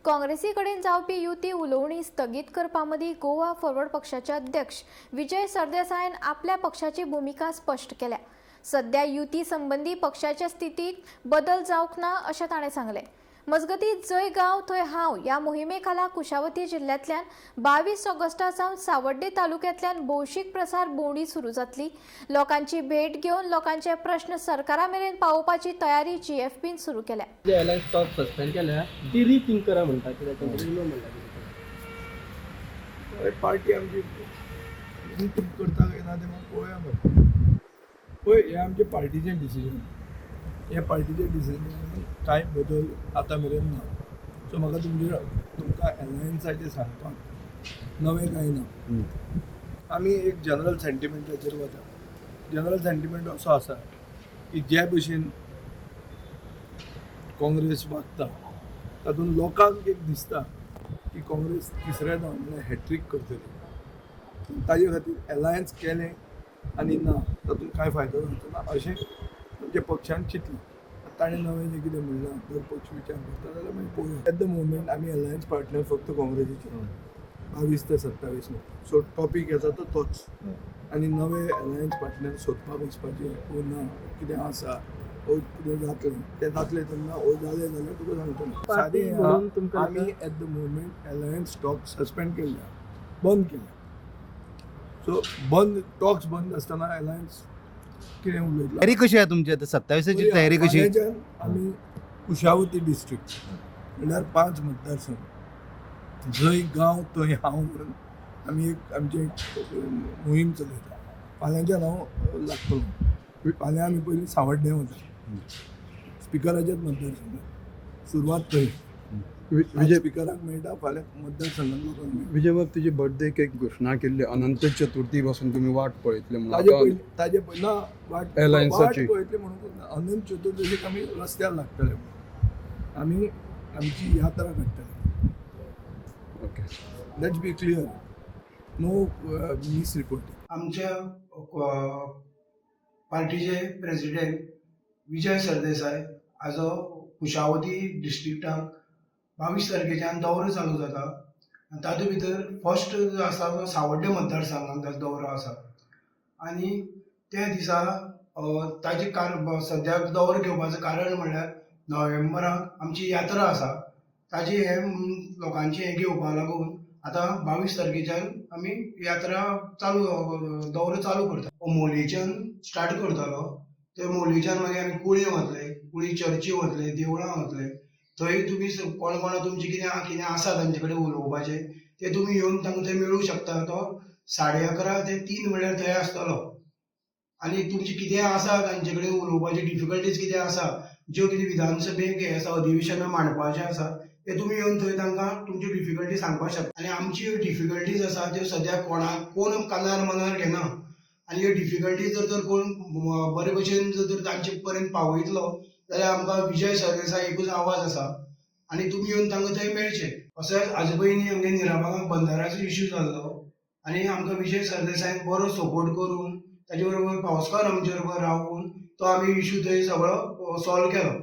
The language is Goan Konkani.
काँग्रेसी कडेन जावपी युती उलोवणी स्थगीत करपा मदीं गोवा फॉरवर्ड पक्षाचे अध्यक्ष विजय सरदेसायान आपल्या पक्षाची भुमिका स्पश्ट केल्या. सध्या युती संबंदी पक्षाच्या स्थितीत बदल जावंक ना अशें ताणें सांगलें. मजगतीं, जंय गांव थंय हांव ह्या मोहिमे खाला कुशावती जिल्ल्यांतल्यान 22 ऑगस्टा सावन सावड्डे तालुक्यांतल्यान भौशीक प्रसार भोंवडी सुरू जातली. लोकांची भेट घेवन लोकांचे प्रश्न सरकारा मेरेन पावोवपाची तयारी जीएफपीन सुरू केल्या. जे अलायन्स टॉक सस्पेंड केल्या ती रिथिंक करा म्हणटा, कित्याक तेंचे उलो म्हणटा कितें. हय, पार्टी आमची रिथींक करता काय ना तें म्हाका पळोवया मरे. पळय, हें आमचें पार्टीचें डिसिजन. हें पार्टीचें डिसिजन, कांय बदल आतां मेरेन ना. सो म्हाका तुमकां एलायन्साचें सांगपाक नवें कांय ना. आमी एक जनरल सेंटिमेंटाचेर वता. जनरल सेंटिमेंट असो आसा की जे भशेन काँग्रेस वागता, तातूंत लोकांक एक दिसता की काँग्रेस तिसऱ्या म्हणल्यार हॅट्रीक करतली. ताजे खातीर एलायन्स केलें आनी ना, तातूंत कांय फायदो जावचो ना अशें आमच्या पक्षान चिंतलें. ताणें नवें जें कितें म्हणलां, जर पक्ष विचार करता जाल्यार मागीर पळोवया. एट the moment आमी एलायन्स पार्टनर फक्त काँग्रेसीचे, 22 ते 27. सो टॉपीक येता तो तोच आनी नवे एलायन्स पार्टनर सोदपाक वचपाचें ओ ना, कितें आसा ओ कितें जातलें तें जातलें तेन्ना ओ जालें जाल्यार तुका सांगतलो. पार्टी सादें म्हणून तुमकां आमी at the moment alliance talk suspend केल्ले, बंद केले. सो बंद टॉक्स बंद आसतना अलायन्स कितें उलयतलो? तयारी कशी आहे तुमची आता 27ची तयारी कशी? फाल्यांच्यान आमी कुशावती डिस्ट्रिक्ट, म्हणल्यार पांच मतदारसंघ, जंय गांव थंय हांव म्हणून आमी एक आमची एक मोहीम चलयता. फाल्यांच्यान हांव लागतलो. फाल्यां आमी पयलीं सावड्डें वता, स्पिकराच्याच मतदारसंघात. सुरवात थंय. विजय, स्पिकराक मेळटा, फाल्यां मतदारसंघात लोकांक मेळटा. विजयबाब, तुजी बर्थडे केक घोशणा केल्ली, अनंत चतुर्थी पासून तुमी वाट पळयतले म्हणून. ताजे आतां पयलीं, ताजे पयलीं ना वाट Airlinesची. वाट पळयतली म्हणून ना. अनंत चतुर्दशीक आमी रस्त्यार लागतले, आमी आमची यात्रा काडटले. Okay. Let's be clear, no misreporting. आमच्या पार्टीचे प्रेसिडेंट विजय सरदेसाय हाजो कुशावती डिस्ट्रिक्टाक 22 तारखेच्यान दौरो चालू जाता आनी तातूंत भितर फर्स्ट जो आसा तो सावड्डे मतदारसंघात ताजो दौरो आसा. आनी त्या दिसा ताजे कार सद्याक दौरो घेवपाचें कारण म्हणल्यार नोव्हेंबराक आमची यात्रा आसा. ताजी हे लोकांची हें घेवपा लागून आतां 22 तारखेच्यान आमी यात्रा चालू, दौरो चालू करता. मोलेच्यान स्टार्ट करतलो ते मोलेच्यान मागीर आमी कुळी वतले, कुळी चर्ची वतले, देवळां वतले. थंय तुमी कोण कोणा तुमचें कितें कितें आसा तांचे कडेन उलोवपाचें, तें तुमी येवन तांकां थंय मेळूंक शकता. तो 11:30 ते 3 म्हणल्यार थंय आसतलो आनी तुमचें कितें आसा तांचे कडेन उलोवपाचें, डिफिकल्टीज कितें आसा, ज्यो कितें विधानसभेक हें आसा, अधिवेशनां मांडपाचें आसा, ते तुमी येवन थंय तांकां तुमच्यो डिफिकल्टी सांगपाक शकता. आनी आमची ह्यो डिफिकल्टीज आसा त्यो सद्याक कोणाक कोण कानार मनार घेना आनी ह्यो डिफिकल्टीज जर तर कोण बरे भशेन जर तर तांचे पर्यंत पावयतलो जाल्यार आमकां विजय सरदेसाय एकूच आवाज आसा आनी तुमी येवन तांकां थंय मेळचे. तशेंच हाजे पयलीं आमगे निराबागाक बंदाराचो इश्यू जाल्लो आनी आमकां विजय सरदेसायान बरो सपोर्ट करून, ताजे बरोबर पावसकार आमचे बरोबर रावून तो आमी इश्यू थंय सगळो सॉल्व केलो.